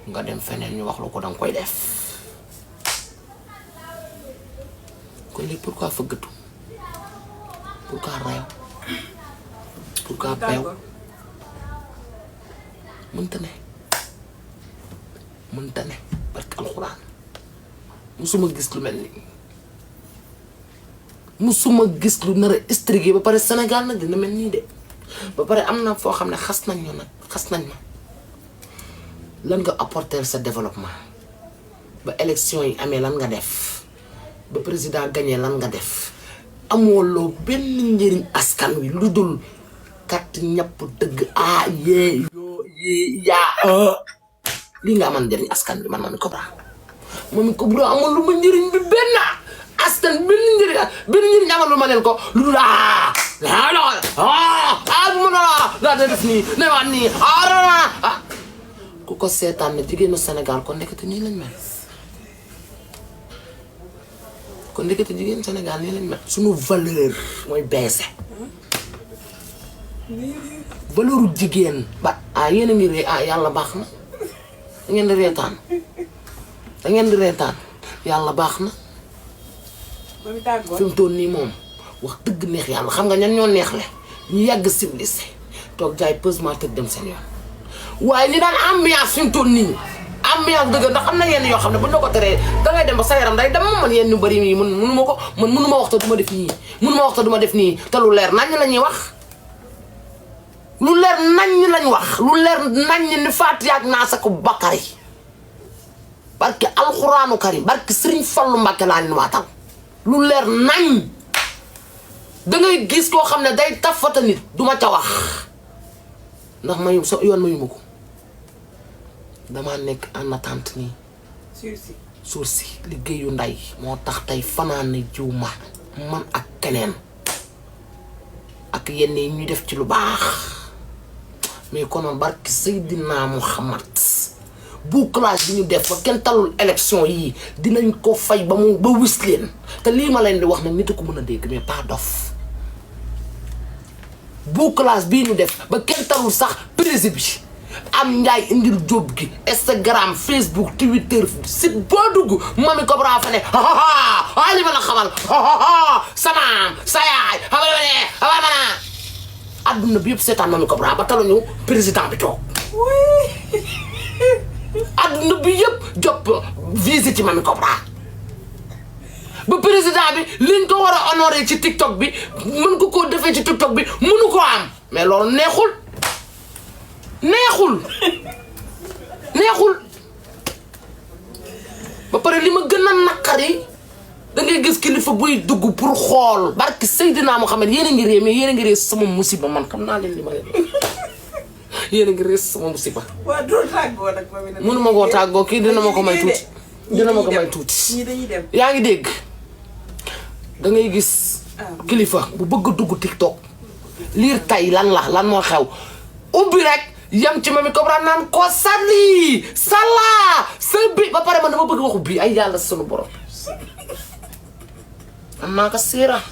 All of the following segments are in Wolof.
nga dem feneen ñu wax lu ko danga koy def kon léegi pourquoi fëggatu pourquoi reew pourquoi beew mënta ne barke alxuraan musuma gis lu mel nii musuma gis lu nar a intrigué ba pare Sénégal nag dina mel nii de ba pare am na foo xam ne xas nañ ma lan nga apporter sa développement ba élection yi amee lan nga def ba président gagné lan nga def amoo loo benn njëriñ askan wi lu dul kat ñapp dëgg yee yoo yee yaa lii nga amal njëriñ askan bi man Mamy Cobra amul lu ma njëriñ bi benn askan benn njëriñ amal lu ma leen ko lu dul bu ma daa def nii ne waat nii ku ko seetaan ne jigéenu Sénégal kon ndekete nii lañ mel jigéenu Sénégal nii lañ mel suñu valeur mooy baissé valeuru jigéen ba yéen a ngi ree yàlla baax na da ngeen di reetaan yàlla baax na fi mu toll nii moom wax dëgg neex yàlla xam nga ñan ñoo neexle ñu yàgg civilisé toog jaay pesement tëdd dem seen yoon waaye li daan ambiance fi mu toll nii ambiance dëgg ndax am na yenn yoo xam ne bu ñu la ko teree dangay dem ba sa yaram day dem man yenn ñu bëri nii mënuma ko man mënuma wax te duma def nii mënuma wax te duma def nii te lu leer nañ la ñuy wax lu leer nañ lañ wax lu leer nañ ni Faatiha ak Naas ak Bakari barke alxuraanu karim barke Sëriñ Fallu Mbàkke laa leen waatal lu leer nañ dangay gis koo xam ne day tafata nit duma ca wax ndax mayu sa yoon mayuma ko dama nekk en attente nii sursi liggéeyu nday moo tax tey fanaane jiw ma man ak keneen ak yenn yi ñuy def ci lu baax mais konoon barke Seydina Muhammad bouclage bi ñu def ba kenn talul élection yii dinañ ko fay ba wis leen te lii ma leen di wax nag nit a ko mën a dégg mais pas dof bouclage bii ñu def ba kenn talul sax président bi am njaay indil jóob gi Instagram Facebook Twitter site boo dugg Mamy Cobra fa ne li ma la xamal samaam sa yaay xamal adduna bi yëpp seetaan Mamy Cobra ba taluñu président bi toog adduna bi yëpp jopp visite ci Mamy Cobra ba président bi liñ ko war a honoré ci TikTok bi mën ko koo defee ci TikTok bi mënu ko am mais loolu neexul ba pare li ma gën a naqari da ngay gis kilifa buy dugg pour xool barki Seydina Muhammad yéen a ngi ree mais yéen a ngi ree sama musiba man xam naa leen li ma leen yéen a ngi ree sama musiba. waaw doo tàggoo nag moom it. mënuma koo tàggoo kii dina ma ko may tuuti. dina ma ko may tuuti. ñii dañuy dem. yaa ngi dégg da ngay gis kilifa bu bëgg dugg TikTok liir tay lan moo xew ubbi rek. yam ci Mamy Cobra naan ko sali sala sa bi ba pare man dama bëgg waxu bii ay yàlla sunu borom am naa ko siira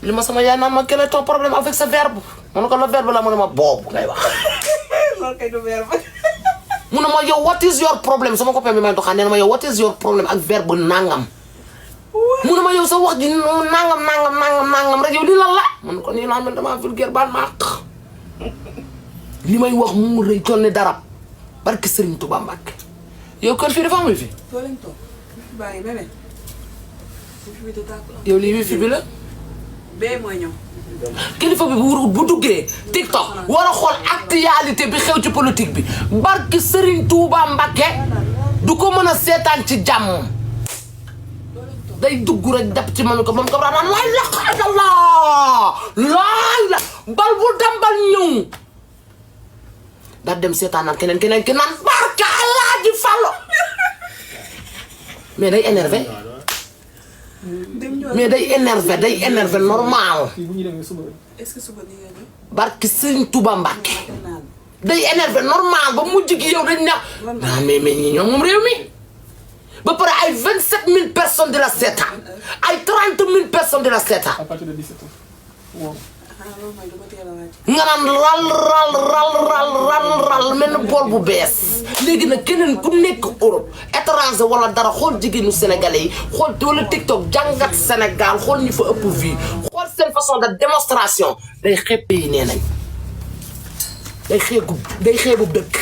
li ma sama yaay naan ma quel est ton problème avec ce verbe man ko la verbe la mu ne ma boobu ngay wax loolu kay du verbe mu ne ma yow what is your problem sama copain bi may doxaan nee na ma yow what is your problem ak verbe nangam mu ne ma yow sa wax ji nangam rek yow li lan la man ko nii laa mel dama vulgaire baal ma li may wax mu rëy toll ne dara barke Serigne Touba Mbacke yow kon fii dafa am wifi. soo leen toog baa ngi mel yow lii wifi bi la. bee mooy ñëw. kilifa bi bu duggee TikTok war a xool actualité bi xew ci politique bi barke Serigne Touba Mbacke du ko mën a seetaan ci jàmm day dugg rek dab ci Mamy Cobra naan laay la bal bu dambal ñëw. daal dem seetaan naan keneen ki naan barka Allah ji Fallu mais day énervé day énervé normal est-ce que suba di nga ñëw. barki Serigne Touba Mbacke day énervé normal ba mujj gi yow dañ ne mais ñi ñoom moom réew mi ba pare ay 27000 personnes de la seetaan ay 30000 personnes de la seetaan à partir de 17 ans waaw. nga naan ral mel ni bool bu bees léegi nag keneen ku nekk Europe étranger wala dara xool jigéenu sénégalais yi xool wala TikTok jàngat Sénégal xool ñu fa ëpp vie xool seen façon de démonstration day xeeb yi nee nañ day xeebu dëkk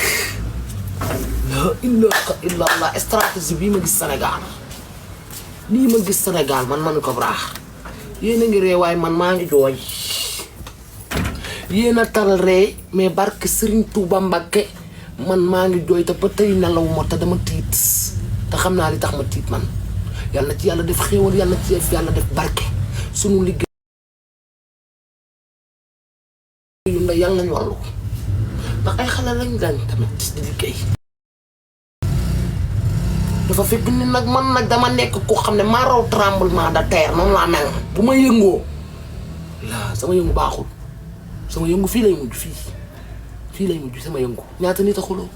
la ilaha illallah stratégie bii ma gis Sénégal lii ma gis Sénégal man Mamy Cobra yéen a ngi ree waaye man maa ngi jooy yéen a taral ree mais barke Serigne Touba Mbacké man maa ngi jooy te ba tey nelawuma te dama tiit te xam naa li tax ma tiit man yàlla na ci yàlla def xéewal yàlla na ci yàlla def barke sunu liggéey yu nda yàlla nañu wàllu ndax ay xale lañ daan tamit di liggéey dafa fekk ni nag man nag dama nekk koo xam ne maa raw tremblement de terre noonu laa mel bu ma yëngoo laa sama yëngu baaxul sama yëngu fii lay mujj fii lay mujj sama yëngu ñaata nit a xuloo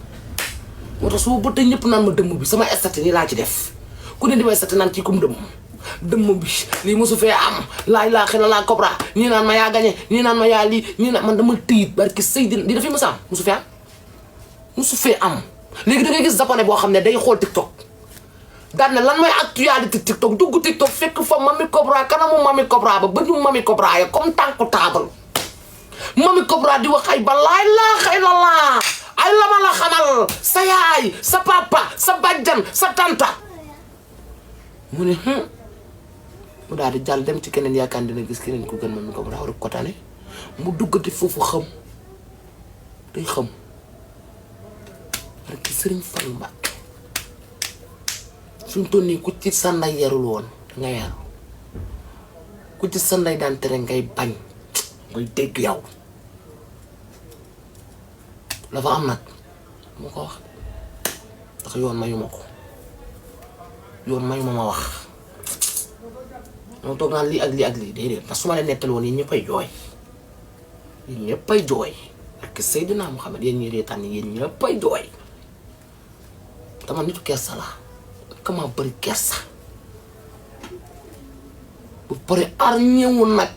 moo tax su ba tey ñëpp naan ma dëmm bi sama estati nii laa ci def ku ne di may estati naan kii comme dëmm bi lii mosu fee am laay laa xëy na laa Cobra ñii naan ma yaa gañe ñii naan ma yaa lii ñii naan man dama tiit barki Seydina di dafay mos a am mosu fee am léegi da ngay gis japonais boo xam ne day xool TikTok daan ne lan mooy actualité TikTok dugg TikTok fekk fa Mamy Cobra kanamu Mamy Cobra ba ñu Mamy Cobra ya comme tànku taabal Mamy Cobra di wax ay ba laay laa xëy na laa ay la ma la xamal sa yaay sa papa sa bàjjan sa tanta mu ne mu daal di jàll dem ci keneen yaakaar dina gis keneen ku gën Mamy Cobra war ko tane mu duggati foofu xam day xam rek Sëriñ Fall Mbàkke suñ toll nii ku ci sa ndey yarul woon nga yaru ku ci sa ndey daan tere ngay bañ ngay dégg yow dafa am nag mu ko wax ndax yoon mayuma ko yoon mayuma ma wax moo toog naan lii ak lii déedéet parce que su ma leen nettali woon yéen ñëppay jooy ak Seydina Muhammad yéen ñi reetaan yi yéen ñëppay jooy dama nitu kersa la kama bëri kersa bu pare ar ñëwu nag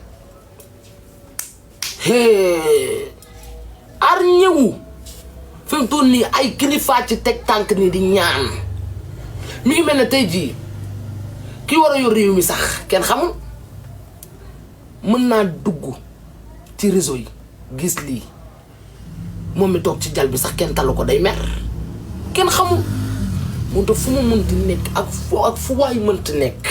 ar ñëwu fi mu toll nii ay kilifa ci teg tànk nii di ñaan mi ngi mel ne tey jii ki war a yor réew mi sax kenn xamul mën naa dugg ci réseau yi gis lii moom mi toog ci jal bi sax kenn talu ko day mer kenn xamul moo tax fu ma mënti nekk ak fu waay mënti nekk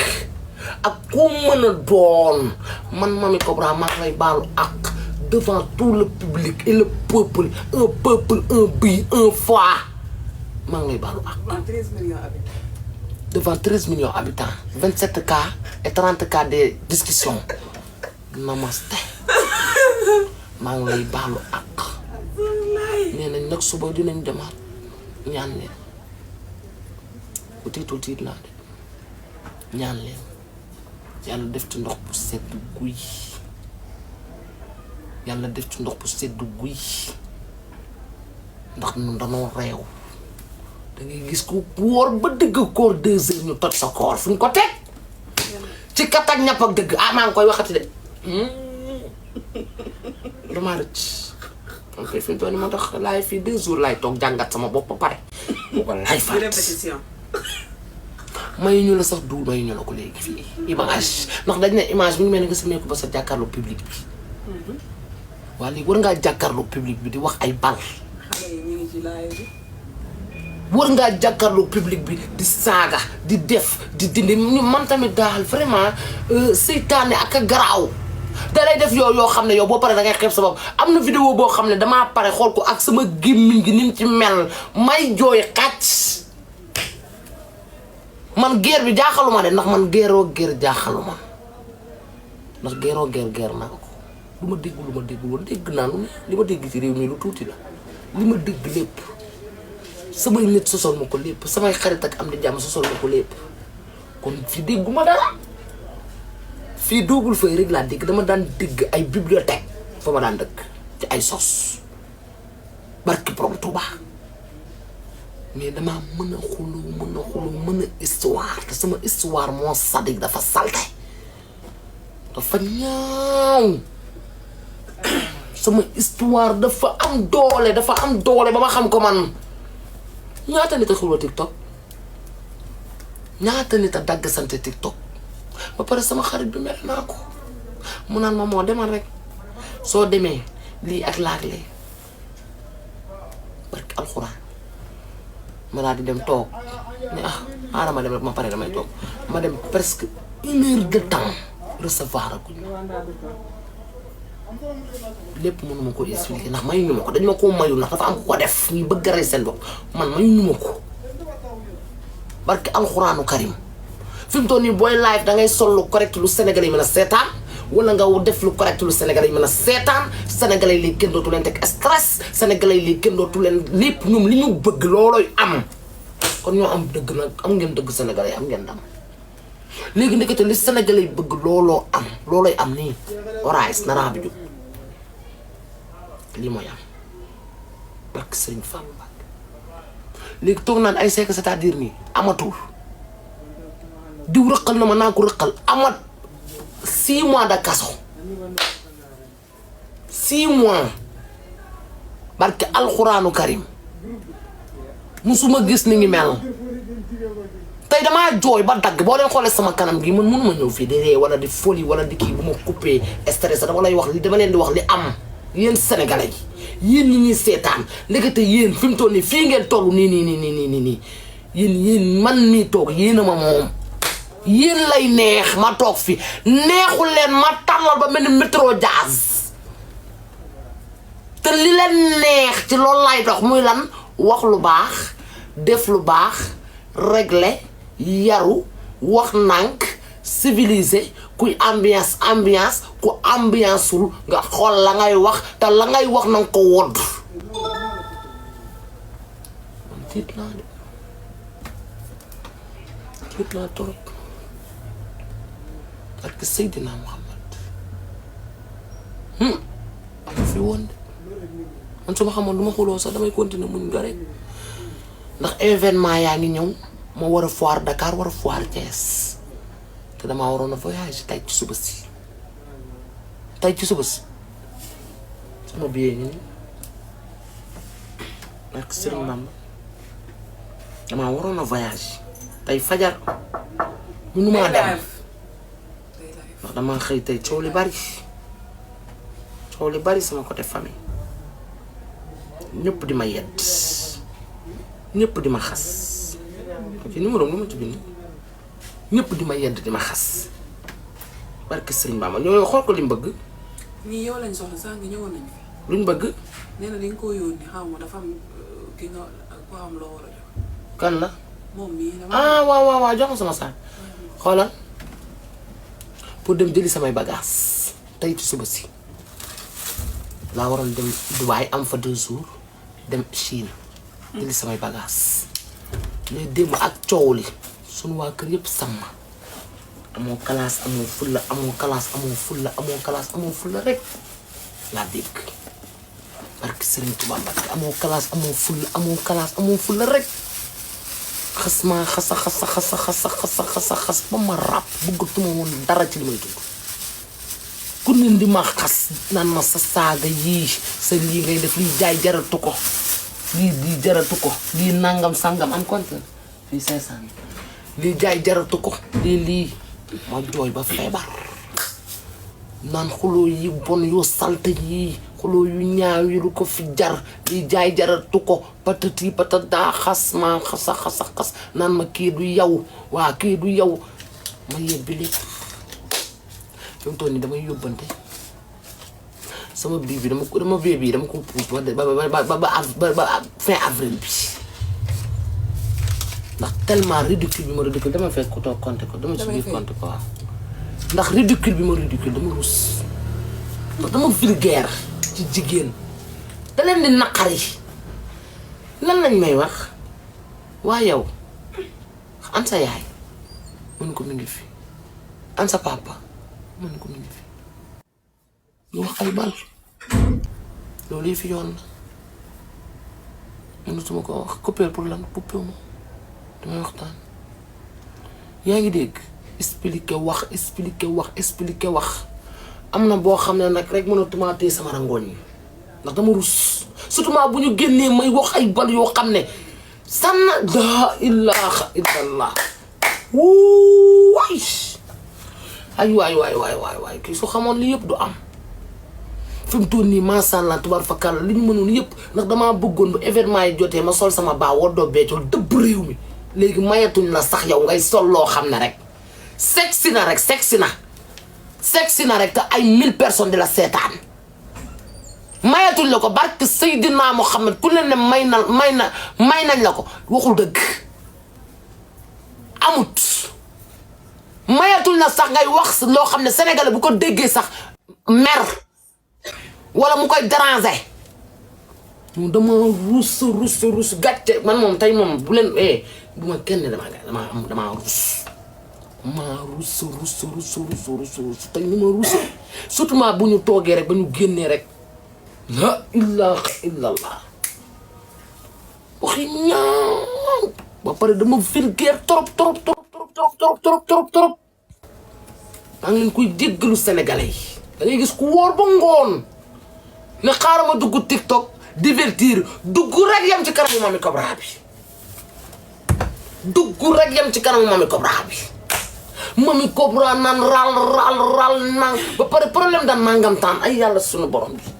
ak koo mën a doon man Mamy Cobra maa ngi lay baalu ak devant tout le public et le peuple un but un foi maa ngi lay baalu ak. 13 millions habitants. devant 13 millions habitants 27 cas et 30 cas de discussion namaste maa ngi lay baalu ak. nee nañ nag suba dinañ demaat ñaan leen. bu tiitul tiit naa de ñaan leen yàlla def ci ndox bu sedd guy yàlla def ci ndox bu sedd guy ndax ñun danoo réew da ngay gis ko wóor ba dëgg koor 2 heures ñu toj sa koor fu ñu ko teg ci kat ak ñàpp ak dëgg maa ngi koy waxati de damaa rëcc man koy fi mu toll nii moo tax laay fii 2 jours laay toog jàngat sama bopp ba pare wallaay fàtt répétition. mayu ñu la sax duul mayu ñu la ko léegi fii image ndax dañ ne image bi ngi mel ne nga si nekk ba sa jàkkaarloo public bi waa léegi war ngaa jàkkaarloo public bi di wax ay bal xale yi ñu ngi ci laay bi. war ngaa jàkkaarloo public bi di saaga di def di dindi man tamit daal vraiment seytaane ak a garaaw da lay def yoo xam ne yow boo pare da ngay xeeb sa bopp am na vidéo boo xam ne damaa pare xool ko ak sama gémmiñ gi ni mu ci mel may jooy xàcc man guerre bi jaaxaluma de ndax man guerre jaaxaluma ndax guerre naa ko lu ma déggul woon dégg naa lu ne li ma dégg ci réew mi lu tuuti la li ma dégg lépp samay nit sosol ma ko lépp samay xarit ak am di jàmm sosol ma ko lépp kon fii dégguma dara fii Double Feuille rek laa dégg dama daan dégg ay bibliothèque fa ma daan dëkk ci ay sos barki Borom Tuuba mais damaa mën a xuloo mën a histoire te sama histoire moo sadik dafa salte dafa ñaaw sama histoire dafa am doole ba ma xam ko man ñaata nit a xuloo TikTok ñaata nit a dagg sante TikTok ba pare sama xarit bi mel naa ko mu naan ma moo demal rek soo demee lii ak laag lee barki alxuraan ma daal di dem toog ne xaaral ma dem rek ma pare damay toog ma dem presque 1 heure de temps recevoir aguñu lépp mënuma ko expliquer ndax mayuñu ma ko dañ ma koo mayul ndax dafa am ko def ñuy bëgg a rey seen bopp man mayuñu ma ko barki alxuraanu karim fi mu toll nii booy live dangay sol lu correct lu Sénégalais yi mën a seetaan wala nga def lu correct lu Sénégalais yi mën a seetaan Sénégalais yi lii kenn dootu leen teg stress Sénégalais yi lii kenn dootu leen lépp ñoom li ñu bëgg loolooy am kon ñoo am dëgg nag am ngeen dëgg Sénégalais yi am ngeen dam léegi ndekete li Sénégalais yi bëgg loolooy am nii orange naraa bi jóg lii mooy am barke Sëriñ Fallu Mbàkke léegi toog naan ay seek c'est-à-dire nii amatul diw rëqal na ma naa ko rëqal amat 6 mois de kaso 6 mois barke alxuraanu karim musuma gis ni ngi mel tey damaa jooy ba dagg boo leen xoolee sama kanam gi man mënuma ñëw fii di ree wala di folie wala di kii bu ma coupé stress dama lay wax li dama leen di wax li am yéen sénégalais yi yéen ñi ñuy seetaan léegi yéen fi mu toll nii fii ngeen toll nii yéen man mii toog yéen a ma moom yéen lay neex ma toog fi neexul leen ma tàllal ba mel ni métro jazz te li leen neex ci loolu lay dox muy lan wax lu baax def lu baax régler yaru wax nànk civilisé kuy ambiance ku ambianceul nga xool la ngay wax te la ngay wax na nga ko wodd man tiit naa torop parce que Seydina Muhammad am fi woon de man su ma xamoon du ma xuloo sax damay continuer muñ nga rek ndax événement yaa ngi ñëw ma war a foire Dakar war a foire Thiès te damaa waroon a voyage tey ci suba si sama billet ngi nii ak Sëriñ Bamba damaa waroon a voyage tey fajar mënumaa dem ndax damaa xëy tey coow li bari sama côté famille ñëpp di ma yedd ñëpp di ma xas ci numéro lu ma ci bind ñëpp di ma yedd di ma xas barke Sëriñ Bamba ñoo xool ko li mu bëgg. ñii yow lañ soxla sax nga ñëwoon nañ fi. luñ bëgg. nee na li nga ko yónni xaw ma dafa am ki nga ko am loo war a jox. kan la. moom mii waaw jox ma sama saak. xoolal pour dem jëli samay bagages tey ci suba si laa waroon dem Dubaï am fa 2 jours dem Chine jëli samay bagages mais démb ak coow li sunu waa kër yëpp sàmm amoo classe amoo fulla rek laa dégg barke Sëriñ Tuubaa Mbàkke amoo classe amoo fulla rek xas maa xas ba ma ràpp bëggatuma woon dara ci li may dund ku ne di ma xas naan ma sa saaga yii sa lii ngay def lii jaay jaratu ko lii jaratu ko lii nangam sangam am compte fii 500 lii jaay jaratu ko lii ma jooy ba feebar naan xuloo yi bon yoo salte yii xuloo yu ñaaw yi lu ko fi jar lii jaay jaratu ko patati patata xas ma xas naan ma kii du yow waa kii du yow ma yebbi lépp fi mu toll nii damay yóbbante sama bii bi dama ko puus ba fin avril bi ndax tellement ridicule bi ma ridicule dama fekk ko toog compté ko dama ci biir compté ko waaw ndax ridicule bi ma ridicule dama rus ndax dama vulgaire ci jigéen da leen di naqari lan lañ may wax waa yow an sa yaay mën ko mi ngi fi an sa papa mën ko mi ngi fi ñu wax ay bal loolu yi fi yoon la mënatuma ko wax coupé pour lan coupé ma damay waxtaan yaa ngi dégg expliquer wax am na boo xam ne nag rek mënatuma téye sama rangooñ yi ndax dama rus surtout bu ñu génnee may wax ay bal yoo xam ne sanna la ilaha illallah waay ay waay kii su xamoon li yëpp du am fi mu toll nii macha allah tubaar fakkaala li ñu mënoon yëpp ndax damaa bëggoon bu événement yi jotee ma sol sama baa woddoo beecool dëbb réew mi léegi mayatuñ la sax yow ngay sol loo xam ne rek sexy na rek te ay 1000 personnes di la seetaan mayatuñ la ko barke Seydina Muhammad ku leen ne may nañ la ko waxul dëgg amut mayatul na sax ngay wax loo xam ne sénégalais bu ko déggee sax mer wala mu koy déranger dama ruus gàcce man moom tey moom bu leen bu ma kenn damaa ruus tey ni ma ruus surtout ma bu ñu toogee rek ba ñu génnee rek la ilaha illallah waxi ñaaw ba pare dama vulgaire trop maa ngi leen koy jéggalu sénégalais yi da ngay gis ku wóor ba ngoon ne xaaral ma dugg TikTok divertir dugg rek yam ci kanamu Mamy Cobra bi Mamy Cobra naan ral naan ba pare problème daan nangam taan ay yàlla sunu borom bi